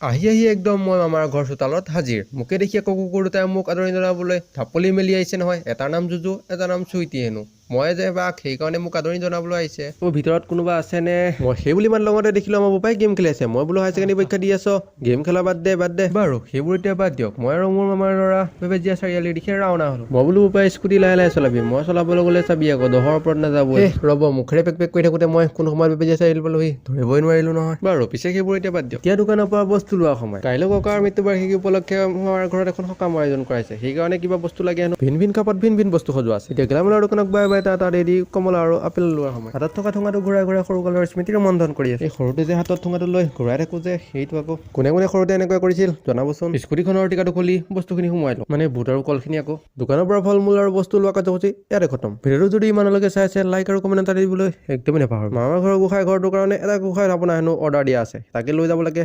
আহি আহি একদম মই মামাৰ ঘৰ চোতালত হাজিৰ। মোকে দেখি আকৌ কুকুৰ দুটাই মোক আদৰণি জনাবলৈ ঢাপলি মেলি আহিছে নহয়। এটাৰ নাম জুজু, এটাৰ নাম চুইটি হেনো। মই যে বাঘ, সেইকাৰণে মোক আদৰণি জনাবলৈ আহিছে। অ', ভিতৰত কোনোবা আছেনে? মই সেই বুলি মাত লগতে দেখিলোঁ আমাৰ বোপাই গেম খেলি আছে। মই বোলো, হায়াৰ ছেকেণ্ডেৰী পৰীক্ষা দি আছ, গেম খেলা বাদ দে, বাদ দে। বাৰু, সেইবোৰ এতিয়া বাদ দিয়ক। মই আৰু মোৰ মামাৰ ল'ৰা বেবেজীয়া চাৰিআলিৰ দিশে ৰাওনা হ'লো। মই বোলো, বোপাই, স্কুটি লাহে লাহে চলাবি, মই চলাবলৈ গ'লে চাবি আকৌ 10ৰ ওপৰত নাযাব। ৰ'ব, মুখেৰে পেক পেক কৰি থাকোঁতে মই কোন সময়ত বেবেজীয়া চাৰিআলি পালোহি ধৰিবই নোৱাৰিলো নহয়। বাৰু, পিছে সেইবোৰ এতিয়া বাদ দিয়ক। এতিয়া দোকানৰ পৰা বস্তু লোৱা সময়। কাইলৈ ককাৰ মৃত্যু বাৰ্ষিকী উপলক্ষে আমাৰ ঘৰত এখন সকাম আয়োজন কৰাইছে, সেইকাৰণে কিবা বস্তু লাগে হেনো। ভিন ভিন কাপত ভিন ভিন বস্তু সজোৱা আছে। এতিয়া গেলামালৰ দোকানক বাই বাই এটা দি কমলা আৰু আপেল লোৱাৰ সময়। হাতত থকা ঠোঙাটো ঘূৰাই ঘূৰাই সৰুকালৰ স্মৃতি ৰোমন্থন কৰি আছে। এই সৰুতে যে হাতত ঠোঙাটো লৈ ঘূৰাই থাকো যে, সেইটো আকৌ। কোনে কোনে সৰুতে এনেকুৱা কৰিছিল জনাবচোন। স্কুটিখনৰ টিকাটো খুলি বস্তুখিনি সোমোৱাই লওঁ, মানে বুট আৰু কলখিনি। আকৌ দোকানৰ পৰা ফল মূল আৰু বস্তু লোৱা কাৰ্যসূচী ইয়াতে খতম। ভিডিঅ'টো যদি ইমানলৈকে চাই আছে, লাইক আৰু কমেণ্ট এটা দিবলৈ একদমেই নাপাহৰো। মামাৰ ঘৰৰ গোসাঁই ঘৰটোৰ কাৰণে এটা গোসাঁই থাপনা হেনো অৰ্ডাৰ দিয়া আছে, তাকে লৈ যাব লাগে।